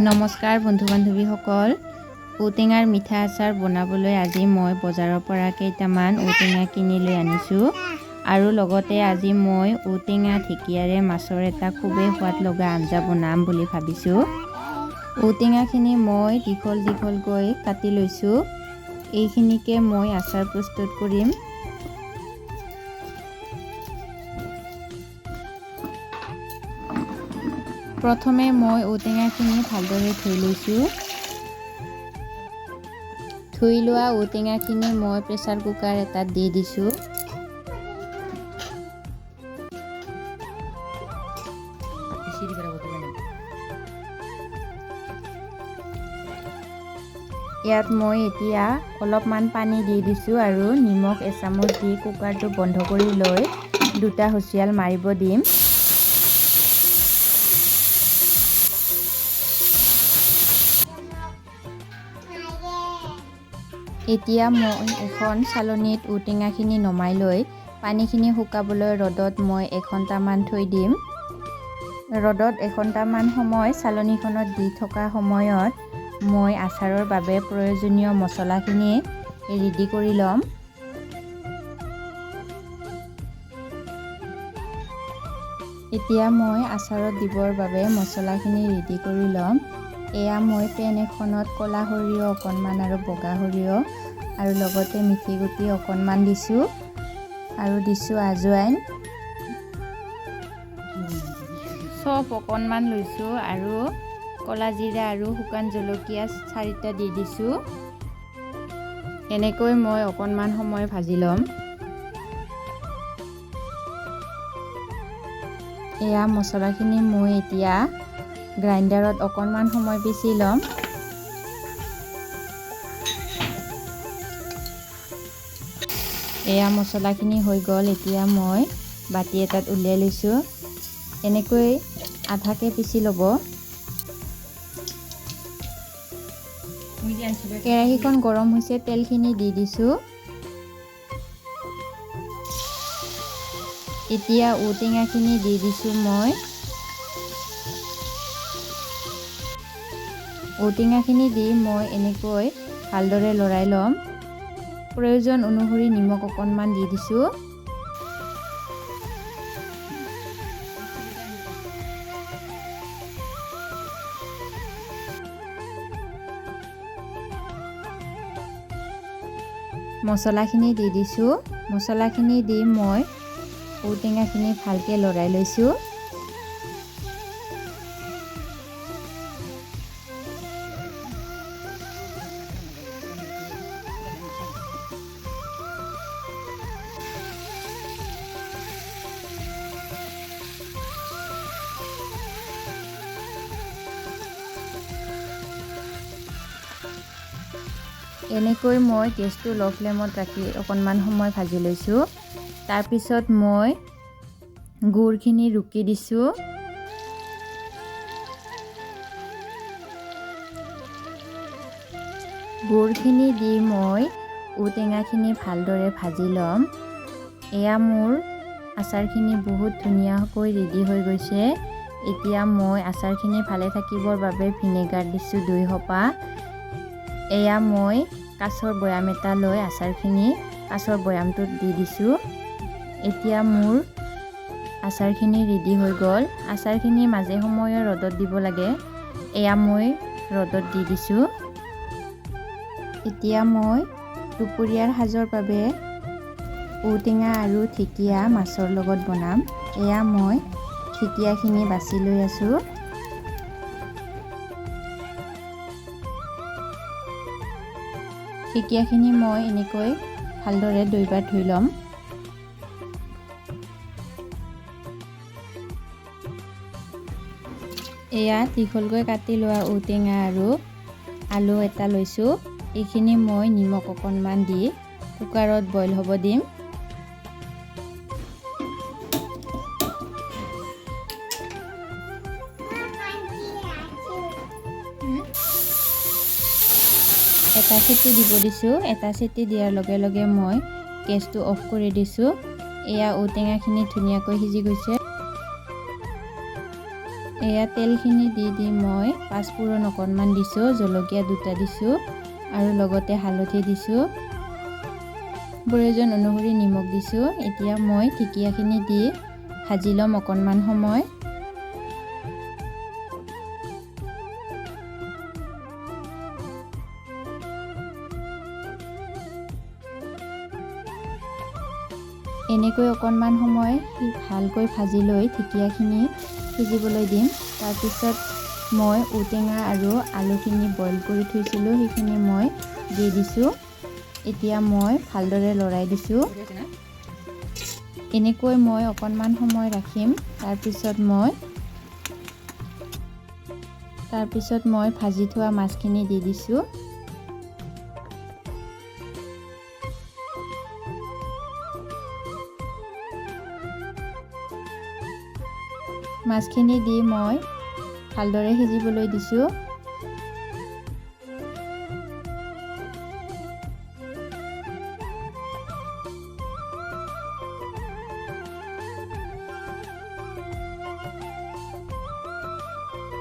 নমস্কাৰ বন্ধু বান্ধৱীসকল, ঔটেঙাৰ মিঠা আচাৰ বনাবলৈ আজি মই বজাৰৰ পৰা কেইটামান ঔটেঙা কিনি লৈ আনিছোঁ আৰু লগতে আজি মই ঔটেঙা ঢেকীয়াৰে মাছৰ এটা খুবেই সোৱাদ লগা আঞ্জা বনাম বুলি ভাবিছোঁ। ঔটেঙাখিনি মই দীঘল দীঘলকৈ কাটি লৈছোঁ। এইখিনিকে মই আচাৰ প্ৰস্তুত কৰিম। প্ৰথমে মই ঔটেঙাখিনি ভালদৰে ধুই লৈছোঁ। ধুই লোৱা ঔটেঙাখিনি মই প্ৰেছাৰ কুকাৰ এটাত দি দিছোঁ। ইয়াত মই এতিয়া অলপমান পানী দি দিছোঁ আৰু নিমখ এচামুচ দি কুকাৰটো বন্ধ কৰি লৈ দুটা হুইচেল মাৰিব দিম। এতিয়া মই এখন চালনীত ঔটেঙাখিনি নমাই লৈ পানীখিনি শুকাবলৈ ৰ'দত মই এঘণ্টামান থৈ দিম। ৰ'দত এঘণ্টামান সময় চালনীখনত দি থকা সময়ত মই আচাৰৰ বাবে প্ৰয়োজনীয় মছলাখিনি ৰেডি কৰি ল'ম। এতিয়া মই আচাৰত দিবৰ বাবে মছলাখিনি ৰেডি কৰি ল'ম। এয়া মই পেন এখনত ক'লা সৰিয়হ অকণমান আৰু বগা সৰিয়হ আৰু লগতে মিঠি গুটি অকণমান দিছোঁ আৰু দিছোঁ আজৱাইন, চফ অকণমান লৈছোঁ আৰু ক'লা জিৰা আৰু শুকান জলকীয়া 4টা দি দিছোঁ। এনেকৈ মই অকণমান সময় ভাজি ল'ম। এয়া মছলাখিনি মই এতিয়া গ্ৰাইণ্ডাৰত অকণমান সময় পিচি ল'ম। এয়া মছলাখিনি হৈ গ'ল। এতিয়া মই বাতি এটাত উলিয়াই লৈছোঁ। এনেকৈ আধাকৈ পিচি ল'ব। কেৰাহীখন গৰম হৈছে, তেলখিনি দি দিছোঁ। এতিয়া ঔটেঙাখিনি দি দিছোঁ মই। ঔটেঙাখিনি দি মই এনেকৈ ভালদৰে লৰাই ল'ম। প্ৰয়োজন অনুসৰি নিমখ অকণমান দি দিছোঁ। মছলাখিনি দি দিছোঁ। মছলাখিনি দি মই ঔটেঙাখিনি ভালকৈ লৰাই লৈছোঁ। এনেকৈ মই গেছটো ল' ফ্লেমত ৰাখি অকণমান সময় ভাজি লৈছোঁ। তাৰপিছত মই গুড়খিনি ৰুকি দিছোঁ। গুড়খিনি দি মই ঔটেঙাখিনি ভালদৰে ভাজি ল'ম। এয়া মোৰ আচাৰখিনি বহুত ধুনীয়াকৈ ৰেডি হৈ গৈছে। এতিয়া মই আচাৰখিনি ভালে থাকিবৰ বাবে ভিনেগাৰ দিছোঁ 2 সোপা। এয়া মই কাঁচৰ বৈয়াম এটা লৈ আচাৰখিনি কাঁচৰ বৈয়ামটোত দি দিছোঁ। এতিয়া মোৰ আচাৰখিনি ৰেডি হৈ গ'ল। আচাৰখিনি মাজে সময়ে ৰ'দত দিব লাগে। এয়া মই ৰ'দত দি দিছোঁ। এতিয়া মই দুপৰীয়াৰ সাজৰ বাবে ঔটেঙা আৰু ঢেকীয়া মাছৰ লগত বনাম। এয়া মই ঢেকীয়াখিনি বাছি লৈ আছোঁ। ঢেকীয়াখিনি মই এনেকৈ ভালদৰে দুইবাৰ ধুই ল'ম। এয়া দীঘলকৈ কাটি লোৱা ঔটেঙা আৰু আলু এটা লৈছোঁ। এইখিনি মই নিমখ অকণমান দি কুকাৰত বইল হ'ব দিম। এটা চিটি দিব দিছোঁ। এটা চিটি দিয়াৰ লগে লগে মই গেছটো অফ কৰি দিছোঁ। এয়া ঔটেঙাখিনি ধুনীয়াকৈ সিজি গৈছে। এয়া তেলখিনি দি দি মই পাঁচফোৰণ অকণমান দিছোঁ, জলকীয়া 2টা দিছোঁ আৰু লগতে হালধি দিছোঁ, প্ৰয়োজন অনুসৰি নিমখ দিছোঁ। এতিয়া মই ঢেকীয়াখিনি দি ভাজি ল'ম অকণমান সময়। এনেকৈ অকণমান সময় ভালকৈ ভাজি লৈ ঢেকীয়াখিনি সিজিবলৈ দিম। তাৰপিছত মই ঔটেঙা আৰু আলুখিনি বইল কৰি থৈছিলোঁ, সেইখিনি মই দি দিছোঁ। এতিয়া মই ভালদৰে লৰাই দিছোঁ। এনেকৈ মই অকণমান সময় ৰাখিম। তাৰপিছত মই ভাজি থোৱা মাছখিনি দি দিছোঁ। মাছখিনি দি মই ভালদৰে সিজিবলৈ দিছোঁ।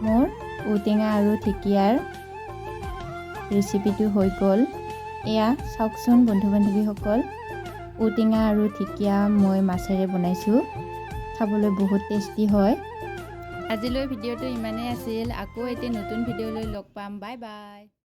মোৰ ঔটেঙা আৰু ঢেকীয়াৰ ৰেচিপিটো হৈ গ'ল। এয়া চাওকচোন বন্ধু বান্ধৱীসকল, ঔটেঙা আৰু ঢেকীয়া মই মাছেৰে বনাইছোঁ। খাবলৈ বহুত টেষ্টি হয়। আজিলৈ ভিডিঅ'টো ইমানেই আছিল। আকৌ এটি নতুন ভিডিঅ'লৈ লগ পাম। Bye bye.